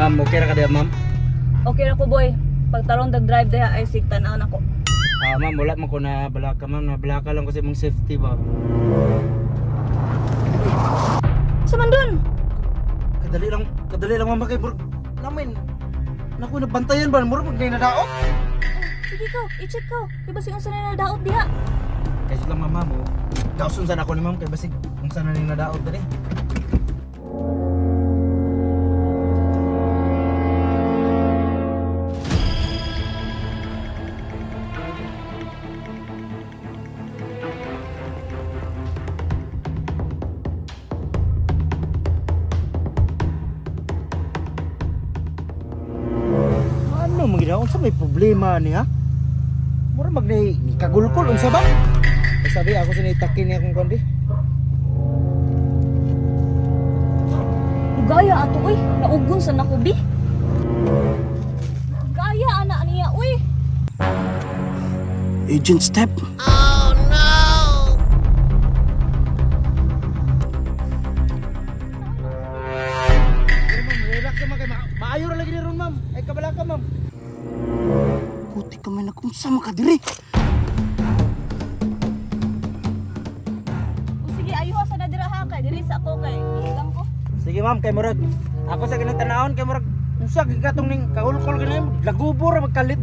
Ma'am, okay ra ka diha, ma'am? Okay ra ko, boy. Pagtarong dag drive diha ay sig tan-aw nako. Ah, ma'am, wala man ko na balaka, ma'am. Nabalaka lang ko sa imong safety ba. Sa man dun? Kadali lang ma'am kay bur namin. Naku, nabantayan ba? Mura pag nadaot. Oh, sige ko, i-check ko. Kay basig unsa na nadaot diha. Kaya lang ma'am, ma'am. Oh. Dauson sana ako ni ma'am kay basig unsa na ning nadaot dali. Ano man gid unsa may problema niya? Mura magnay ni kagulkol unsa ba? Ay, sabi ako sa nitakin niya akong kundi. Gaya ato uy, naugon sa nako bi. Gaya ana niya uy. Agent Step. Oh no. Ma'am, relax naman kay maayo ra lagi ni ron, ma'am. Ay kabala ka, ma'am. Puti ka man akong sama ka diri. O sige, ayuha sa na dira ha kay dili sa ako kay gihigang ko. Sige, ma'am, kay murag. Ako sa ginatanawon kay murag unsa gyud katong ning kaulkol gani lagubo ra magkalit.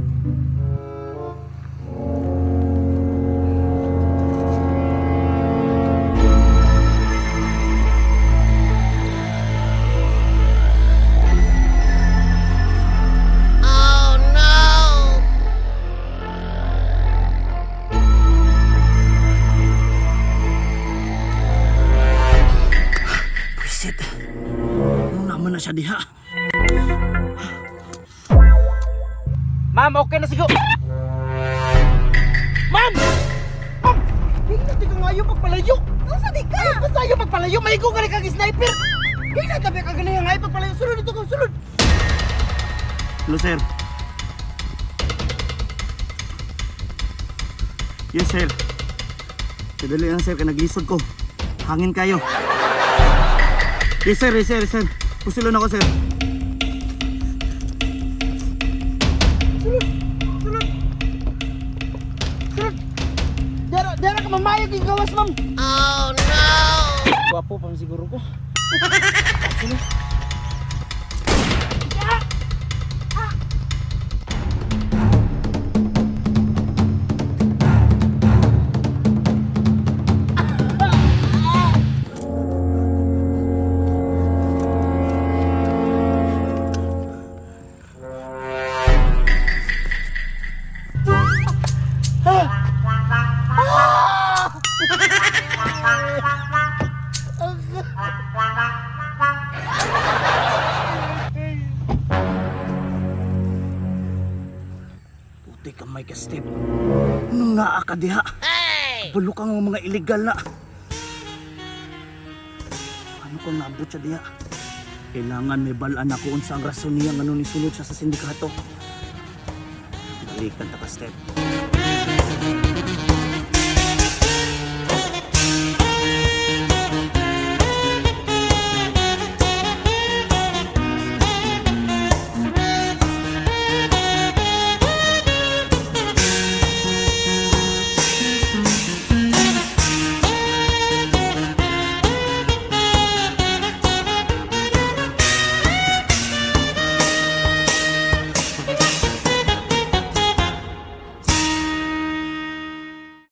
Pwisit. Ano naman na siya diha? Ma'am, okay na siguro. Ma'am! Ma'am! Tingnan di ka ngayo pagpalayo. Unsa di ka? Ay, basta ayaw pagpalayo. Maigo ka rin kag sniper. Kailan tabi ka ganyan ngayo pagpalayo. Sulod ito kang sulod. Hello, sir. Yes, sir. Kadali lang, sir. Kaya naglisod ko. Hangin kayo. Yes, sir. Yes, sir. Yes, sir. Pusilon ako, sir. Sulod! Sulod! Dara, dara ka mamayag yung gawas, ma'am. Oh, no! Gwapo pa man siguro ko. Sino? Puti ka may ka, Step. Anong naa ka diha? Kabalo ka nga mga illegal na. Ano kung naabot siya diha? Kailangan may balaan ako unsa ang rason niya ngano nisulod siya sa sindikato. Balikan ta ka, Step.